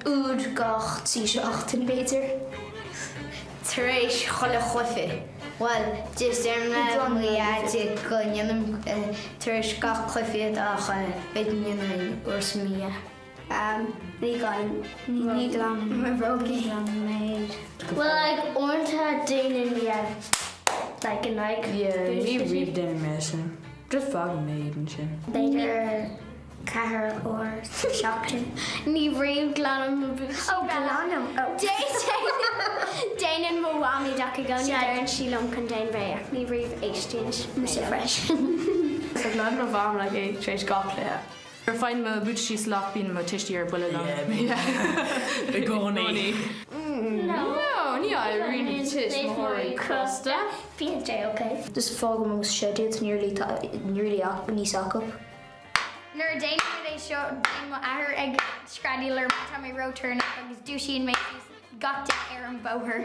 Uair gach tí seachtain, b'fhéidir. Tar éis chuile chluiche. Bhuel, just deirim le mo dhaid go ndéanaim tar éis gach cluiche ach b'fhéidir ndéanaim uair sa mhí é. Ní ghlanaim ní ghlanaim mo bhrógaí. Well like uaireanta déanaim yeah like in like Yeah, ní riamh déanaim mé sin. Just fágaim mé iad ansin. B'fhéidir 4 uair sa seachtain. Ní riamh glanaim mo bhútaí. Oh glanaim oh. Déanann mo mhamaí ach i gcónaí deireann sí liom chun déanamh é ach ní riamh éistíonn Mise freisin. So glanann mo mham like é tar éis gach cluiche. Nuair a fhaigheann mo bhuataisí salach bíonn mo tuistí ar buile liom. I gcónaí. No, ní éiríonn tuismitheoirí crosta. Bíonn sé ok. Just fágaim agus seid iad, ní really ní really níos acu. Nuair a déanaim é seo bíonn mo athair ag screadaíl orm tá mé ró-tuirneach agus dúisíonn mé suas gach duine ar an bóthar.